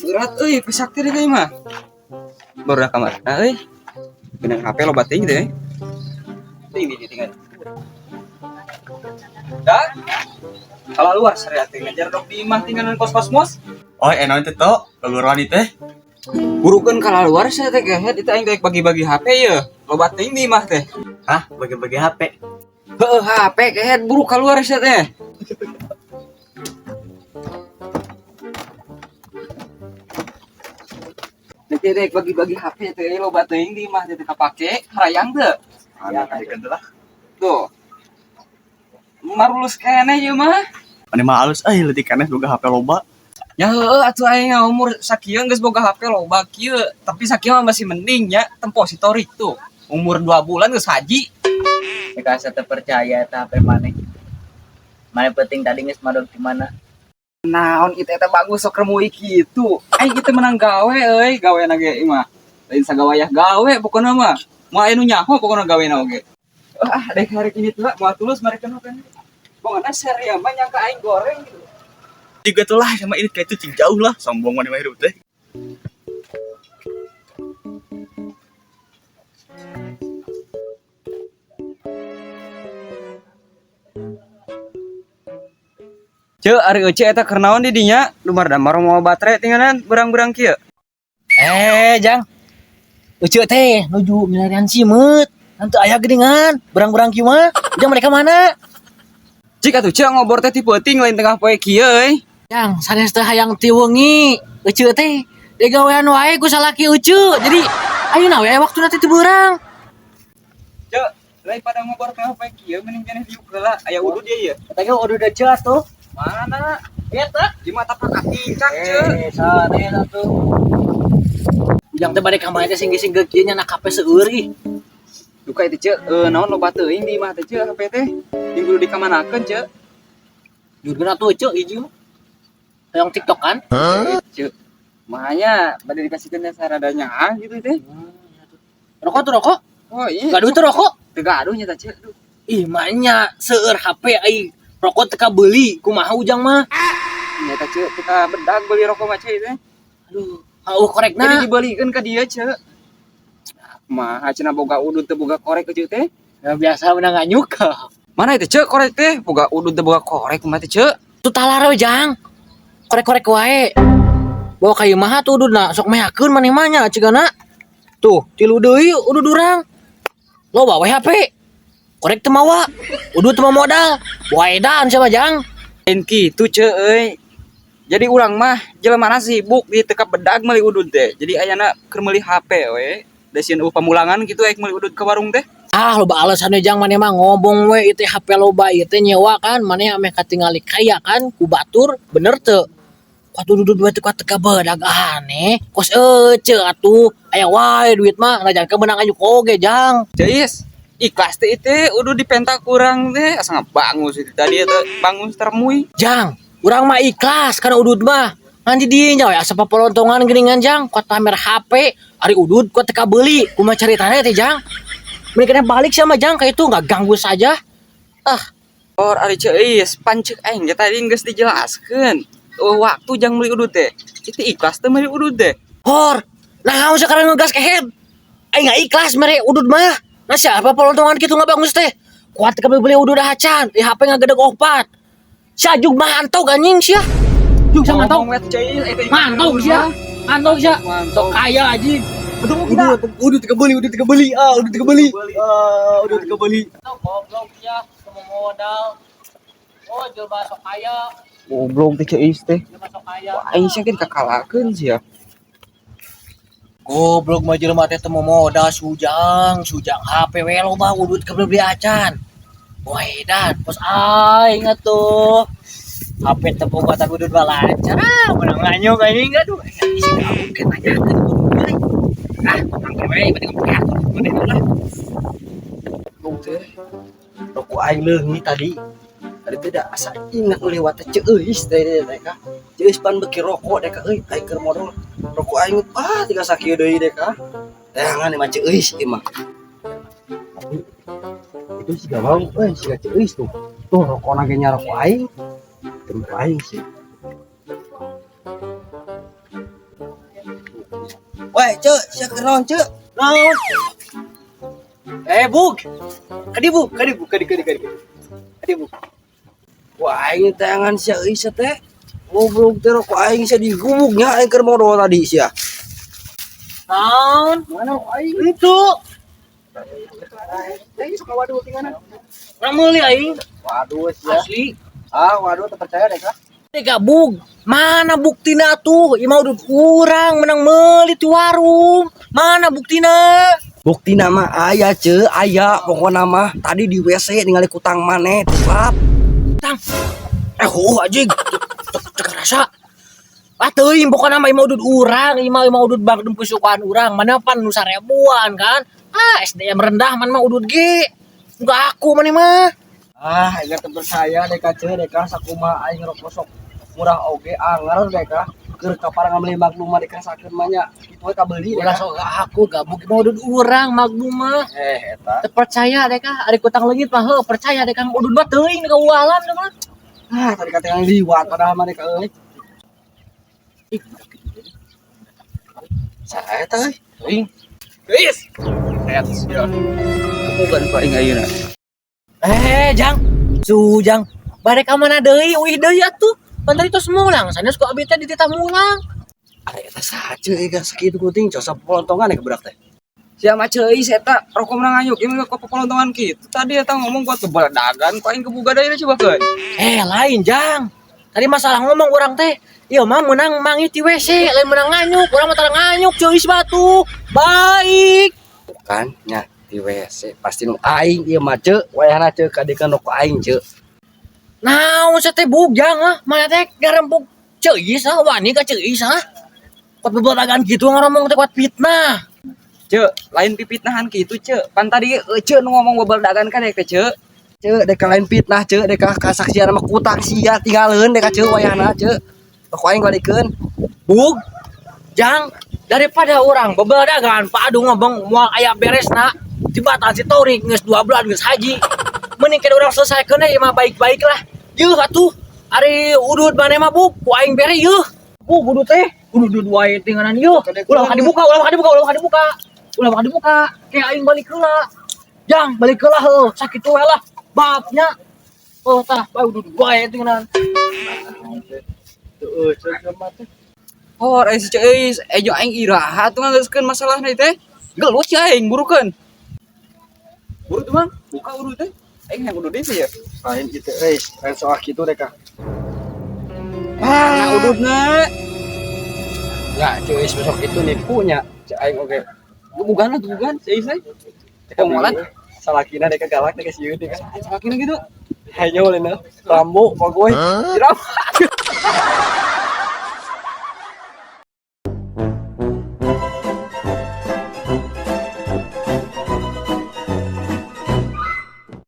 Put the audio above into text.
Berat euy, pesak teh deui mah. Baru dah kamar. Nah euy. Beunang HP loba teuing teh. Teuing di tinggal. Dah. Kalau luar syariat teh ngajar dok di imah tinggalan kos-kosmos. Oh, enak teh to, gaguruan teh. Burukeun ka luar sia teh kehed itu aing daek bagi-bagi HP ye. Loba teuing di imah teh. Hah, bagi-bagi HP. Heeh, HP kehed buru keluar sia teh. Nanti dek bagi-bagi HP teh loba teuing di imah teh teu kapake, harayang teu. Anak adikeun teh lah. Tuh. Marulus keneh ieu mah. Mane mah alus euy leutik keneh boga HP loba. Ya heueuh atuh aing umur sakieu geus boga HP loba kieu, tapi sakieu mah masih mending nya tempo si Torik tuh. Umur 2 bulan geus haji. Mereka asa teu percaya eta HP maneh. Maneh penting tadi geus madog di mana? Naon itu eta bagus sok remui kitu. Aing itu menang gawe euy, gawe na ge mah. Lain sagawayah gawe pokona mah. Moal aya nu nyaho pokona gawe na oge. Ah, dek hari ini tuh moal tulus mereka nu kan. Pokona share ya mah nyangka aing goreng gitu. Juga tuh lah sama ini kayak itu cing jauh lah, sombong mane mah hirup teh. Ceu ari euce eta keur naon di dinya? Lumar-damar moal baterai tinggalan berang-berang kieu. Jang. Uceu teh nuju milarian simeut. Nanti aya geuningan, berang-berang kieu mah. Ujang mereka mana? Cik atuh ceu ngobor teh ti peuting lain tengah poe kieu euy. Jang, sanes teh hayang ti wengi. Uceu teh digawean wae ku salaki uceu. Jadi ayeuna we aya waktuna teh teu beurang. Ceu, lain pada ngobor tengah poe kieu mending keneh diuk heula. Aya udud ieu ye. Eta ge udud ceu atuh. Mana? Eta. Di mata pakatincak ceu. Sanes atuh. Ujang teh bade ka mana teh singgi-singgi kieu nya nak HP seueur ih. Duka itu ceu, naon loba teuing di imah teh ceu HP teh. Jeung kudu dikamanakeun ceu. Jurgen atuh ceu hiji mah. Hayang TikTok kan? Ceu. Makanya bade dikasihkeun teh saradanya ah gitu teh. Rokok tuh rokok? Oh iya. Gaduh tuh rokok? Teu gaduh nya teh ceu. Aduh. Ih, maknya seueur HP ai rokok teu kabeuli, kumaha ujang mah? Nya teh ceu teu kabedag beuli rokok mah ceu teh. Aduh, hauh korekna. Jadi dibelikeun ka dia ceu. Kumaha cenah boga udud teu boga korek ceu teh? Ya, biasa menang nganyuk. Mana itu ceu korek teh? Boga udud teu boga korek kumaha teh ceu? Tuh talar we jang. Korek-korek wae. Bawa ka ieu mah tuh ududna sok mehakeun maneh mah nya cigana. Tuh, tilu deui udud urang. Loba we HP. Korek teu mawa, udud teu modal. Wae edan sia mah jang. Lain kitu ceu euy. Jadi urang mah jelema sibuk di teu kabedag meuli udud teh. Jadi ayana keur meuli HP we. Da sieun eueuh pamulangan kitu aek meuli udud ka warung teh. Ah, loba alasannya jang maneh mah ngomong we ieu teh HP loba ieu teh nyewa kan maneh ameh katingali kaya kan ku batur bener teu. Kuat udud we teu kuat teu kabedag aneh. Kos euceu atuh aya wae duit mah najan ka meunang anyuk oge jang. Jais, ikhlas teh itu udud dipenta kurang teh asa ngabangus itu tadi eta bangun termui. Jang, urang mah ikhlas kana udud mah. Ngan di dieu nya we asa papolontongan geuningan jang kuat pamer HP ari udud kuat teu kabeuli kumaha caritana teh jang. Mending kena balik sama jang kayak itu nggak ganggu saja. Ah, Or ari Ceu Is pancek aing ge tadi geus dijelaskeun. Oh, waktu jang meuli udud teh. Itu ikhlas teh meuli udud teh. Hor, nah sekarang ngegas kehed. Aing nggak ikhlas mere udud mah. Nah siapa polontongan gitu nggak bangus teh. Kuat kami beli udud acan, di HP nggak gedeg opat. Sajuk mantau anjing sia. Juk sama mantau. Ngomong we Ceu Is, eta ikhlas Mantau udud sia. mah. Mantau sia. Mantau. Sok kaya anjing. Ketemu kita. Udud kebeli, udud kebeli, ah udud kebeli. Ah udud kebeli. Goblok sia, semua modal. Oh, jelema sok kaya, Goblok teh Ceu Is teh. jelema sok kaya. Wah, aing sia kan kakalakeun sia. Goblok mah jelema teh teu modal sujang, sujang HP we loba udud kebeli acan. Wah, edan, pos aing atuh. HP teu boga tapi udud mah lancar. Ah, menang nganyuk anjing aduh. Isi kamu ke tanyakeun udud euy. Ah, mangke we bade ngomong atuh maneh lah. Goblok teh. Rokok aing leungit tadi. Tadi teh da asa ingat lewat teh Ceu Is teh teh ka. Ceu Is pan beuki rokok deh ka euy, aing keur modal. Rokok aing ah tinggal sakieu deui deh ka. Teangan mah Ceu Is ieu mah. Tapi itu siga bau euy, siga Ceu Is tuh. Tuh rokokna ge nya rokok aing. Rokok aing sih. Weh, Ceu, sia keur naon, Ceu? Naon? Eh, Bug. Kadi, Bug, kadi, Bug, kadi, kadi, kadi. Kadi, Bug. Wah, aing teangan sia euy sia teh. Goblok teh rokok aing sia digubuknya aing keur modol tadi sia. Naon? Mana rokok aing? Itu. Aing suka waduh tinggalan. Urang meuli aing. Waduh sia. Asli. Ah, waduh terpercaya deh kah? Tega, Bug. Mana buktina tuh? Ieu mah udud urang menang meuli ti warung. Mana buktina? Bukti nama aya, Ceu, aya pokokna mah tadi di WC ningali kutang maneh tilap. Tang. Eh, oh anjing. Cek rasa. Ah, teuing pokona mah ieu mah udud urang, ieu mah udud Magnum kesukaan urang. Mana pan nu 1000-an kan? Ah, SDM rendah man mah udud ge. Enggak aku maneh mah. Ah, aing teu percaya deh kah, Ceu, deh kah sakumaha aing rokok sok murah oge anger deh kah. Keur kaparang meuli Magnum mah dikerasakeun mah nya. Kitu we kabeuli deh Ulah kah. sok aku gabung mah udud urang Magnum mah. Eh, eta. Teu percaya deh kah, ari kutang leungit mah heuh percaya deh kang udud mah teuing ka ualan mah. Ah, tadi katanya liwat padahal mah deh euy. Ih, Saya teh euy. teuing. Guys. Lihat sia. Bukan ku aing ayeuna. Eh, Jang. Sujang. Bade ka mana deui? Uih deui atuh. Pan tadi tos mulang, sanes ku abi teh dititah mulang. Ari eta saha euy geus sakitu kuting cosa polontongan ya keberak teh. Sia mah ceuis eta rokok menang nganyuk ieu mah kok popolontongan kitu. Tadi eta ngomong kuat bebeledagan ku aing kebuga deui coba keun. Eh, lain, Jang. Tadi masalah ngomong urang teh. Ieu mah menang mangi ti WC, lain menang nganyuk. Urang mah tara nganyuk, ceuis batu. Baik. Bukan nya di WC pasti nu aing ieu mah, Ceu, wayahna Ceu kadikeun rokok aing, Ceu. Naon sia teh bujang ah, mana teh garempuk ceuis ah, wani ka ceuis ah. Kuat bebeledagan gitu ngomong teh kuat fitnah. Ceu, lain pipitnahan kitu, Ceu. Pan tadi Ceu nu ngomong bebeledagan kan teh, Ceu. Ceu, dek lain fitnah, Ceu, dek kasaksian mah kutang sia tinggalkeun dek, Ceu, wayahna, Ceu. Rokok aing balikeun. Bug, Jang, daripada orang bebeledagan Pak Adu ngomong moal aya beresna, tibatan si Torik geus 2 bulan geus haji. Mending kena urang selesaikeun ieu mah baik-baik lah. Yeuh atuh, ari udud maneh mah bug, ku aing bere yeuh. Bug udud teh, udud wae tinggalan yeuh. Ulah maka dibuka, ulah maka dibuka, ulah maka dibuka. Ulah maka dibuka, kayak aing balik heula. Jang, balik heula heuh, sakitu we lah. Babnya. Oh tah, bae udud wae tinggalan. Heeh, Ceu mah teh. Oh, ari si Ceuis, ejo aing iraha tuh nganggeuskeun masalahna teh. Gelut si aing burukeun. Buru tuh, Bang. Buka uru teh. Aing yang udud deui ya. Lain kitu euy, lain soal kitu dek kah. Ah, ududna. Ya, Ceu is besok itu nipunya. Ceu aing oge. Bukan lah, bukan. Ceuis teh. Kongolan. Salakina dek galak dek sieun dek. Salakina gitu. Hayo lena. Rambo pagoy. Rambo.